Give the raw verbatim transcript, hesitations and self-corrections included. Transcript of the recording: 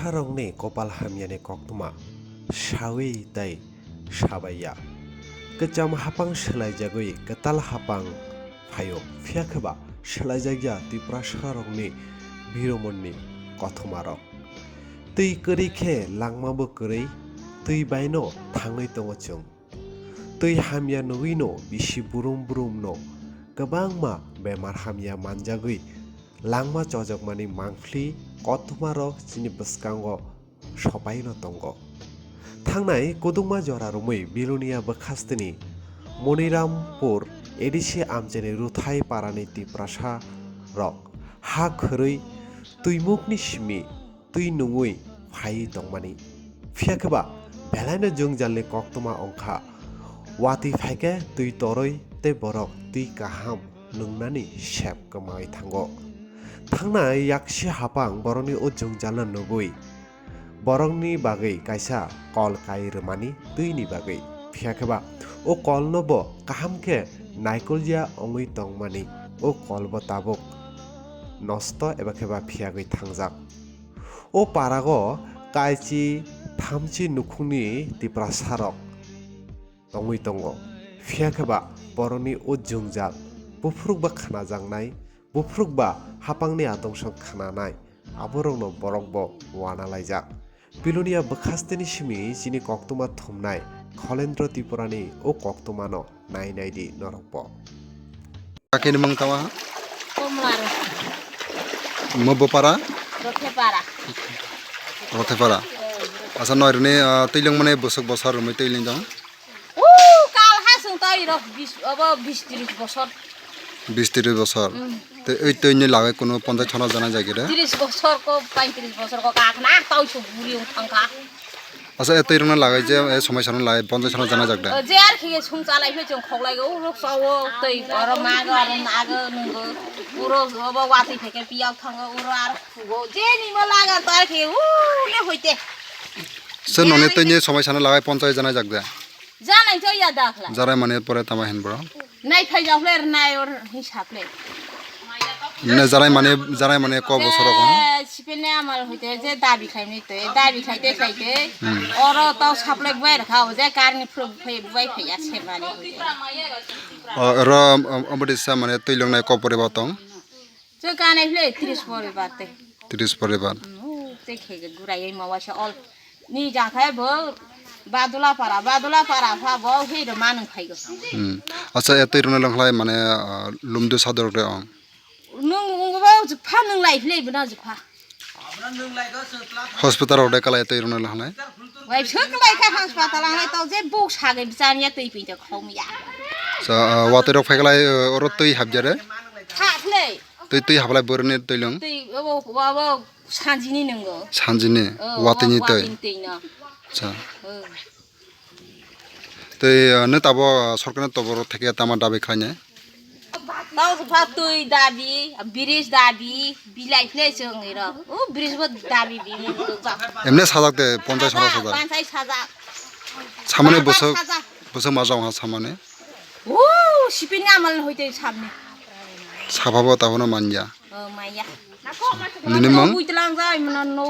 Rokni kopal hamyani koktwma sawi tei sabaiya. Kwcham hapang swlaijagwi kwtal hapang phaio, phiya khe ba swlaijakya Tiprasa rokni biromonni kothoma rok. Twi kwrwi khe langma bo kwrwi, twi baino thangwi tongo chwng. Twi hamya nugwino bisi brum brumno kwbangma bemar hamya manjagwi langma chojokmani mangpili kothoma rok chini bwskango sopaino tongo. Thangnai kudukma jora romwi Bilonia bwkhasteni Monirampur A D C amchaini Ruthai parani Tiprasa rok ha khwrwi twimukni simi twi nungwi phaiwi tongmani. Phiya khe ba belaino jwngjalni koktwma wng kha. Watwi phai khe twi torwi tei borok twi kaham nungnani sep kwmawi thango. Thangnai yaksi hapang borokni o jwngjalno nugwi borokni bagwi kaisa kol kai rwmani twini bagwi. Phiya khe ba o kolno bo kaham khe naikolya wngwi tongmani, o kol bo tabuk nosto eba khe ba phiyagwi thangjak. O parago kaichi thamchi nukhungni Tiprasarok tongwi tongo. Phiya khe ba borokni o jwngjal buphurukba khnajaknai, buphurukba hapangni atongsa khnanai, aborokno borokbo uanalaijak. Bilonia bwkhasteni simi chini koktwma thumnai Kholendro Tripurani o koktwmano nai nai di norokbo. Kakhini mung tama? Komlar. Mo bopara? Rothepara. Rothepara. Asa noirni, ah, twilang mane bosok bosar romoi twilang jang? Uu, kal ha sung twi rok bis, obo bis tris bosor. Bis tris bosor. Mm. Te oi twi ni lagai kono ponjai chana jana jagi re? Tris bosor ko, paitris bosor ko kakna twi su buri ung thangkha. Asa e twi rokna lagai je, e somai sana lagai ponjai sana jana jak da? O, je ar khe sung chalai phe chwng khoklai go, urok sawo, twi oro mago, oro nago, nungo, uro obo watwi phe khe piyok thango, uro ar khugo, je nimo laga to ar khe, u, ne hoite. Sir, noni twi ni somai sana lagai ponjai jana jak da? Janai to ya dakhla. Jarai mane pore tama hin bro? Nai phai jak le, nai or hisap le. Ne jarai mane, jarai mane ko bosor ko? Eh, sipene amal hoite je dabi khaimni te, dabi khaite khaite. Hmm. Oro to supply buai rakha, o je karni phuru phai buai phai ya se mani hoite. O, ro, um, um, obodi sa mane twi longnai ko pore botong? Je kanai le tris pore bate. Tris pore bat. Hmm, o te khege gurai ma wasa ol. Ni jakhe bo Badula para, Badula para pha bo hei ro manung phai go. Hmm. Acha, e twi rwna longkhlai mane, ah, lumdu sador de ong. Nung ungbo jikpha nung lai phlei bwna jikpha. Hospital rok de kalai twi rwna longkhlai. Wai phuk lai kha hospital ang lai to je buk sagai bchaniya twi pinte khom ya. Sa, ah, watwi rok phai kalai, ah, oro twi habjare. Tha phlei. Twi, twi hablai boroni twi lung. Twi, obo, obo, obo sanjini nungo. Sanjini, oh, watini twi. Watini twi no. Acha. Oh. Twi, ah, nw tabo, ah, sorkarni toboro theke tama dabi khlainai? Tau pha twi dabi, bridge dabi, bilai phlei chwng iro. Oh, bridge bo dabi bi nungo. Emne sajak de, ponchai soro sajak. Ponchai sajak. Samane bwswk, bwswk ma jong ha samane. Oh, sipini amal hoite samne. Sapa bo tabano manya. Oh, manya. Nini mung? Uitlang jai mano no.